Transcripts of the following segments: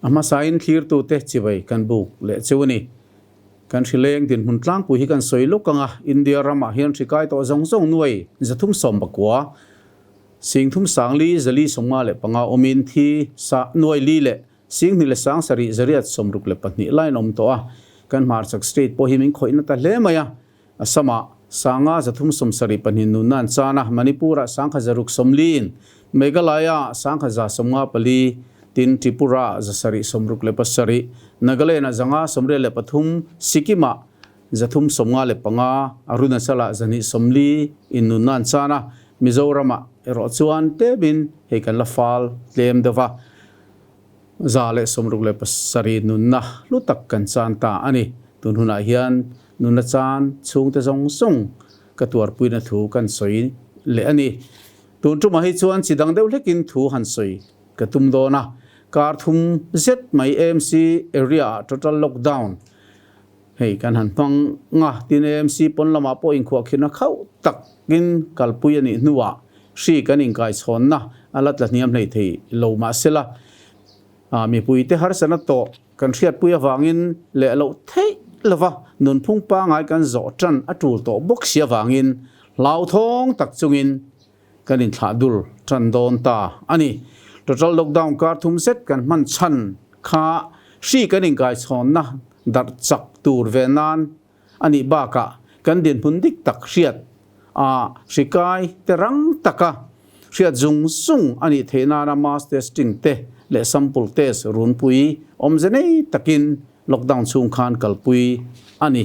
A hmasain thlirtute chibai kan buk leh cheu a ni. Kan hrileng dinhmun tlangpui hi kan sawi lawk ang a, India ramah hian hri kai tawh zawng zawng nuai 319, 3425 awmin thi sa nuai li leh 27,862 lai an awm tawh a. Kan hmarchhak state pawh hi min khawih na ta hle mai a, Assam-ah 532 nunna an chan a, Manipur-ah 1640 in, Meghalaya-ah 1154, tin Tripura-ah 767, Nagaland-ah 583, Sikkim-ah 395, Arunachal-ah 240 in nunna an chan a, Mizoram-ah erawh chuan tlemin hei kan la fal tlem deuh va, 167 nunna hlu tak kan chan ta a ni. Tun hunah hian nunna chan chhungte zawng zawng ka tuarpuina thu kan sawi leh a ni. Tun tumah hi chuan chi dang deuh hlekin thu han sawi ka tum dawn a, kar thum zet mai AMC area ah total lockdown hei kan han hmang a, tin AMC pawn lamah pawh inkhuahkhirhna khauh takin kalpui a nih hnuah hri kan inkaichhawnna a la tla hniam hlei thei lo mahsela mipuite harsatna tawh kan hriatpui avangin leh loh theih lova nunphung pangai kan zawh tan a tul tawh bawk si avangin hlauthawng tak chungin kan inthlah dul tan dawn ta a ni. Total lockdown kar thum zet kan hman chhan kha hri kan inkaichhawnna darh chak tur ve nan a nih bakah kan dinhmun dik tak hriat a hri kai te rang taka hriat zung zung a nih theih nana mass testing te leh sample test runpui awmze nei takin lockdown chhung khan kalpui a ni.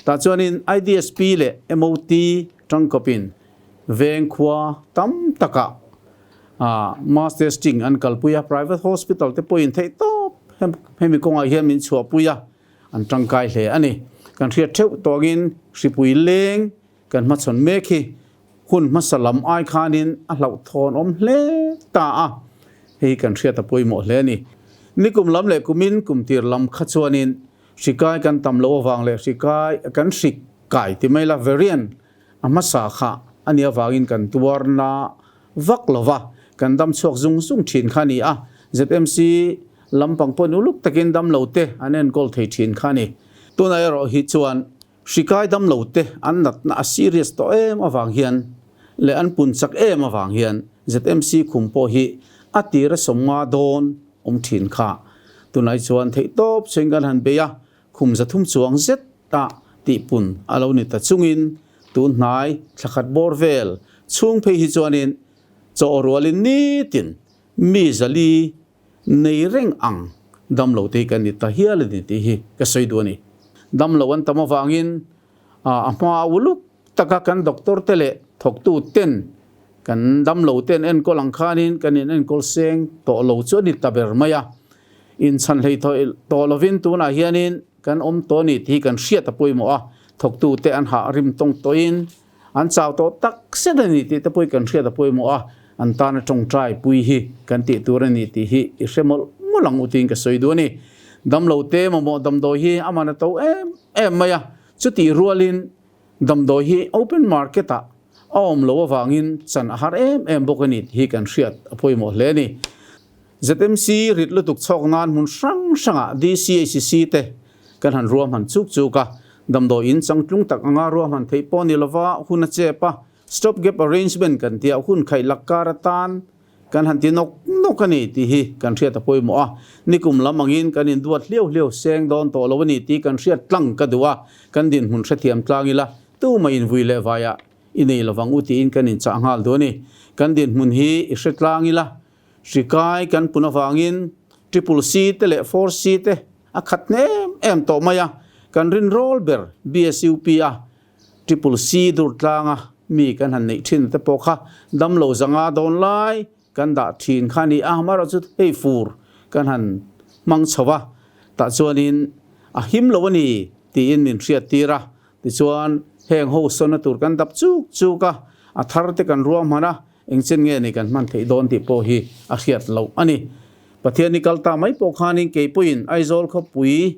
Tah chuanin IDSP leh MOT tangkawpin veng khua tam takah mass testing an kalpui a, private hospital te pawhin theih tawp hemi kawngah hian min chhuahpui a. An tangkai hle a ni. Kan hriat theuh tawngin hripui leng kan hmachhawn mek hi hun hmasa lam ai khanin a hlauhthawn awm hle ta a, hei hi kan hriat a pawimawh hle a ni. Nikum lam leh kumin kum tir lam kha chuanin hri kai kan tam loh avang leh hri kai kan hri kai ti mai la variant a hmasa kha a nih avangin kan tuarna vak lo va, kan dam chhuak zung zung thin kha a ni a. ZMC lampang pawhin uluk takin dam lo te an enkawl thei thin kha a ni. Tunah erawh hi chuan hri kai dam lo te an natna a serious tawh em avang hian leh an pun chak em avang hian ZMC khum pawh hi a tira sawmnga dawn awm thin kha. Tunah hi chuan theihtawp chheng kan han bei a, Khum 300 chuang zet ah tihpun a lo ni ta chungin tun hnai thla khat bawr vel chhung phei hi chuanin chaw rualin nitin mi 400 nei reng ang damlo te hi kan ni ta hial a ni tih hi ka sawi duh a ni. Damlo an tam avangin a hma uluk taka kan doctor te leh thawktu ten kan damlo ten enkawl ang khanin kan in enkawl seng tawh lo chu a ni ta ber mai a. Inchhan hlei tawh lovin tunah hianin kan awm tawh a ni tih hi kan hriat a pawimawh a, thawktute an hah rim tawng tawhin an chau tawh tak zet a ni tih te pawh kan hriat a pawimawh a, an tana tawngtai pui hi kan tih tur a ni tih hi i hre mawlh mawlh ang u tiin ka sawi duh a ni. Damlote mamawh damdawi hi a man a to em em mai a, chutih rualin damdawi hi open market ah a awm loh avangin chan a har em em bawk a ni tih hi kan hriat a pawimawh hle a ni. ZMC rit lutuk chhawk nan hmun hrang hrangah DCACC te kan han ruahman chuk chuk a, damdawi in changtlung tak anga ruahman theih pawh ni lova hun a chep a, stop gap arrangement kan tih ah hun khaih lak kar atan kan han ti nawk nawk a ni tih hi kan hriat a pawimawh a, nikum lam angin kan induat hliau hliau seng dawn tawh lo a ni tih kan hriat tlang ka duh a, kan dinhmun hrethiam tlang ila tumah invui leh vaiah i nei lovang u tiin kan inchah nghal duh a ni. Kan dinhmun hi i hre tlang ila Hri kai kan pun avangin Triple C te leh 4C te a khat hnem em tawh mai a, kan rinrawl ber BSUP a Triple C dur tlanga mi kan han neih thin te pawh kha damlo zanga dawn lai kan dah thin kha a ni a, amaherawhchu hei fur kan han hmang chho a, tah chuanin a him lo a ni tiin min hriat tir a, tichuan heng ho sawnna tur kan dap chuk chuk a, a thar te kan ruahman a. Engchen nge ni kan hman theih dawn tih pawh hi a hriat loh a ni. Pathian i kal ta mai pawh khanin kei pawhin Aizawl khawpui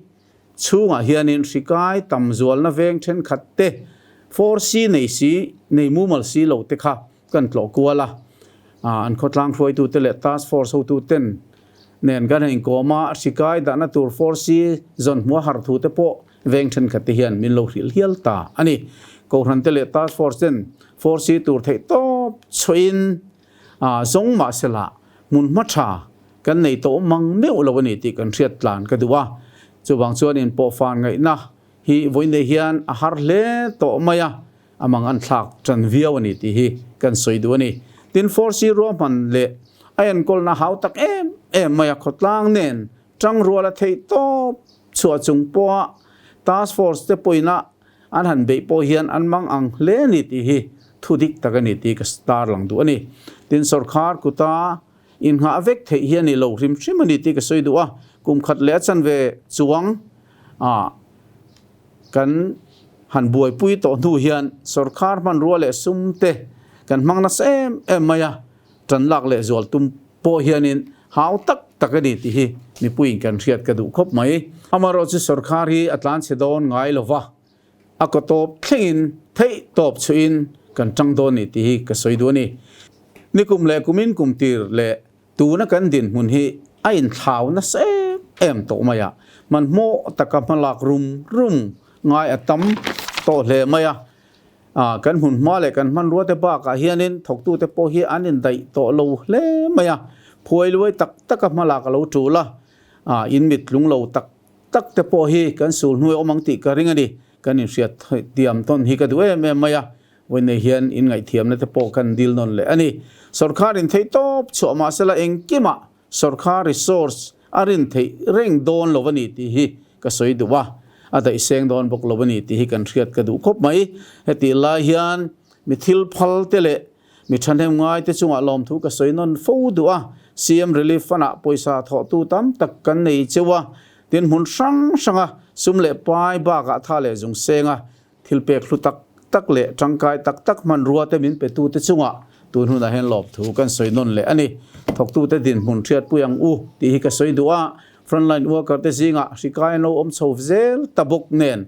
chhungah hianin hri kai tam zualna veng thenkhat te, 4C nei si, nei mumal si lo te kha kan tlawh kual a. An khawtlang hruaitute leh task force hotuten nen kan han inkawm a, hri kai dahna tur 4C zawn hmuh a har thu te pawh veng thenkhat te hian min lo hrilh hial ta a ni. Kohhran te leh Task Force ten 4C tur theih tawp chhuahin zawng mahsela hmunhma tha kan nei tawh mang meuh lo a ni tih kan hriat tlan ka duh a. Chuvang chuan inpawhfan ngaihna hi vawiin hian a har hle tawh mai a. A mang an thlak tan viau a ni tih hi kan sawi duh a ni. Tin, 4C ruahman leh a enkawlna hau tak em em mai a khawtlang nen tangrual a theih tawp chhuah chung pawha Task Force te pawina an han beih pawh hian an mang ang hle a ni tih hi thu dik tak a ni tih ka tarlang duh a ni. Tin, sawrkhar kuta inngah vek theih hi a ni lo hrim hrim a ni tih ka sawi duh a, kum khat leh a chanve chuang ah Kan han buaipui tawh hnu hian sawrkhar hmanrua leh sum te kan hmang nasa em em mai a, tan lak leh zual tum pawh hianin hau tak tak a ni tih hi mipuiin kan hriat ka duh khawp mai. Amaherawh chu sawrkhar hi a tlanchhe dawn ngai lo va, a kaw tawp thlengin theih tawp chhuihin kan tang dawn ni tih hi ka sawi duh a ni. Nikum leh kumin kum tir leh Tuna kan dinhmun hi a inthlau nasa em em tawh mai a, hmanhmawh taka hmalak rum rum ngai a tam tawh hle mai a. Kan hmunhma leh kan hmanrua te bakah hianin thawktute pawh hi an indaih tawh lo hle mai a, phuai luai tak taka hmalak a lo tul a, in mit tlung lo tak tak te pawh hi kan sul hnuai awm ang tih ka ring a ni. Kan inhriat tiam tawn hi ka duh em em mai a. Vawiinei hian inngaihthiamna te pawh kan dil nawn leh a ni. Sawrkhar in theih tawp chhuah mahsela engkimah sawrkhar resource a rin theih reng dawn lo a ni tih hi ka sawi duh a, a daih seng dawn bawk lo a ni tih hi kan hriat ka duh khawp mai. Hetih lai hian mi thil phal te leh mi thahnem ngai te chungah lawmthu ka sawi nawn fo duh a, CM Relief Fund ah pawisa thawhtu tam tak kan nei cheu a, tin hmun hrang hranga sum leh pai bakah tha leh zung senga Thil pek hlu tak tak leh tangkai tak tak hmanrua te min petute chungah tun hunah hian lawmthu kan sawi nawn leh a ni. Thawktute dinhmun hriatpui ang u tih hi ka sawi duh a, frontline worker te zingah hri kai an lo awm chho zel ta bawk nen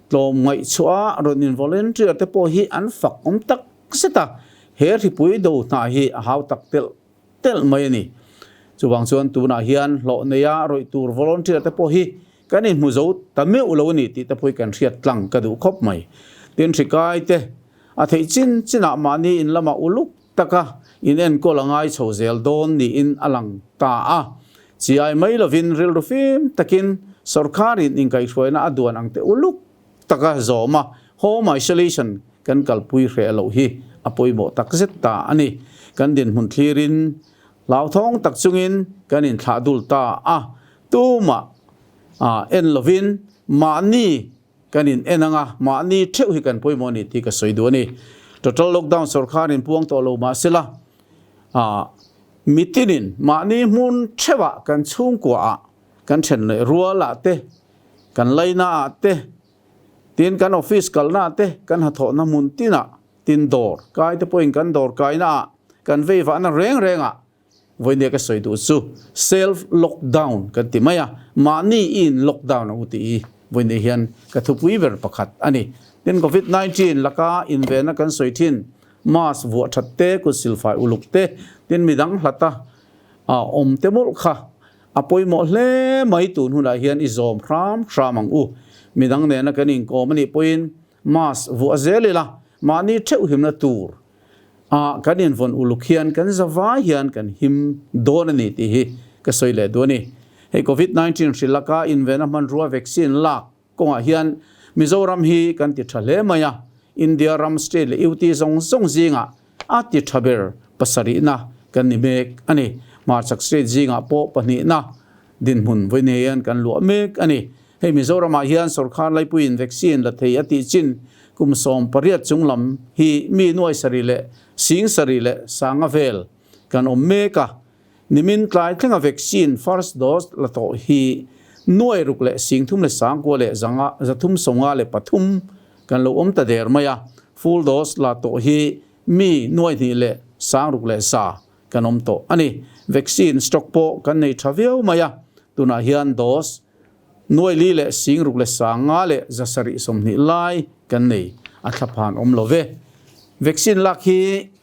tlawm ngaihchhuah a rawn in volunteer te pawh hi an fak awm tak zet a, he hripui do hna hi a hau tak telh telh mai a ni. Chuvang chuan tunah hian hlawh neia rawih tur volunteer te pawh hi kan inhmu zo ta meuh lo a ni tih te pawh hi kan hriat tlang ka duh khawp mai. Tin hrikai te a theih chin chinah mahni in lamah uluk taka in enkawl a ngai chho zel dawn niin a lang ta a. Chiai mai lovin rilru fim takin sawrkharin inkaihhruaina a duan ang te uluk taka zawm a, home isolation kan kalpui hreh loh hi a pawimawh tak zet ta a ni. Kan dinhmun thlirin hlauthawng tak chungin kan inthlah dul ta a, tumah en lovin mahni kan in en anga mahni theuh hi kan pawimawh a ni tih ka sawi duh a ni. Total lockdown sawrkharin puang tawh lo mahsela mitinin mahni hmun theuhah kan chhungkuaah kan then leh rualah te, Kan laina ah te, tin kan office kalna ah te, kan hnathawhna hmun tinah, tin dawr kai te pawhin kan dawr kaina ah, kan veivahna reng reng ah vawinia ka sawi duh chu self lockdown kan ti mai a, mahni i in lockdown ang u tih hi vawinia hian ka thupui ber pakhat a ni. Tin covid 19 laka invenna kan sawi thin mask vuah that te, kut silfai uluk te, tin midang hlata awm te mawlh kha A pawimawh hle mai tun hunah hian i zawm hram hram ang u. Midang nena kan inkawm a nih pawhin mask vuah zel ila mahni theuh himna tur ah kan invawn uluk hian kan zavai hian kan him dawn a ni tih hi ka sawi leh duh a ni. Hei Covid 19 hrilh laka invenna hmanrua vaccine lak Kawngah hian Mizoram hi kan ti tha hle mai a, India ram state leh UT zawng zawng zingah a ti tha ber pasarihna kan ni mek a ni. Hmarchhak state zingah pawh pahnihna dinhmun vawi nei hian kan luah mek a ni. Hei Mizoramah hian sawrkhar laipuiin vaccine la thei a tih chin kum 18 chung lam hi mi nuai sarih leh sing sarih leh sanga vel kan awm mek a. Nimin tlai thlenga vaccine first dose la tawh hi nuai ruk leh 30 leh 9,000 leh zanga 353 kan lo awm ta der mai a, full dose la tawh hi mi nuai hnih leh sang ruk leh za kan awm tawh a ni. Vaccine stock pawh kan nei tha viau mai a, tunah hian dose nuai li leh sing ruk leh 500 leh 720 lai kan nei a thlaphan awm lo ve. Vaccine lak hi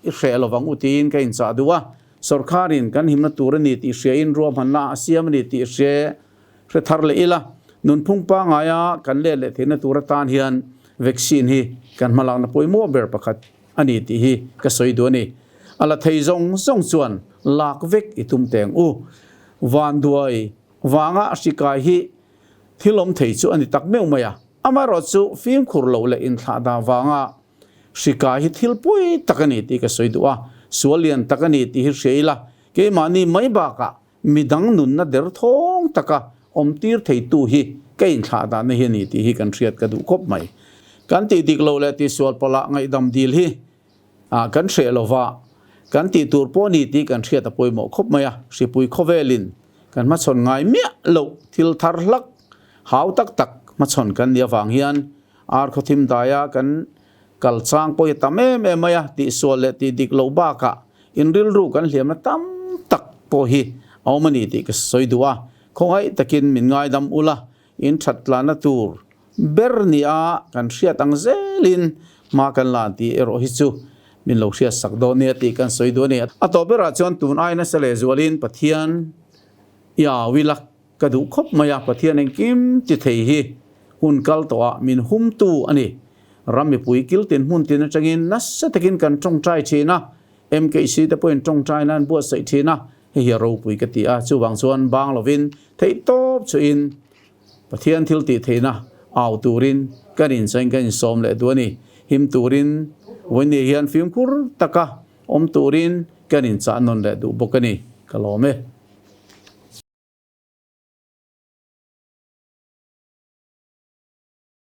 i hreh lovang u tiin ka inchah duh a. Sorkharin kan himna tur a ni tih hriain ruahmanna a siam a ni tih hre hre thar leh ila, nunphung pangaia kan let leh theihna tur atan hian vaccine hi kan hmalakna pawimawh ber pakhat a ni tih hi ka sawi duh a ni. A la thei zawng zawng chuan lak vek i tum teng u. Vanduai vanga hri kai hi thil awm thei chu a ni tak meuh mai a, amaherawhchu fimkhur loh leh inthlahdah vanga Hri kai hi thil pawi tak a ni tih ka sawi duh a, sual lian tak a ni tih hi hria ila, keimahni mai bakah midang nunna derthawng taka awm tir theitu hi ka inthlah dahna hi a ni tih hi kan hriat ka duh khawp mai. Kan tih dik lo leh tihsual pawlah ngaihdam dil hi kan hreh lo va, kan tih tur pawh a ni tih kan hriat a pawimawh khawp mai a, hripui khawvelin kan hmachhawn ngai miah loh thil thar hlak hau tak tak hmachhawn kan nih avang hian Ar khawthim daia kan kal chang pawh hi a tam em em mai a, tihsual leh tih dik loh bakah in rilru kan hliamna tam tak pawh hi a awm a ni tih ka sawi duh a, khawngaih takin min ngaidam ula, in that tlanna tur ber nia kan hriat ang zelin hma kan lan tih erawh hi chu min lo hriat sak dawn nia tih kan sawi duh a ni. A tawp berah chuan tun ai nasa leh zualin Pathian i au ila. Ka duh khawp mai a, Pathian engkim ti thei hi hun kal tawh ah min hum tu a ni. Ram mipui kil tin hmun tin atangin nasa takin kan tawngtai thin a, MKC te pawhin tawngtai nan an buatsaih thin a, hei hi a ropui ka ti a, chuvang chuan bang lovin theih tawp chuhin Pathian thil tih theihna au turin kan inchain kan insawm leh duh a ni. Him turin vawiin hian fimkhur taka awm turin kan inchah nawn leh duh bawk a ni. Ka lawm e.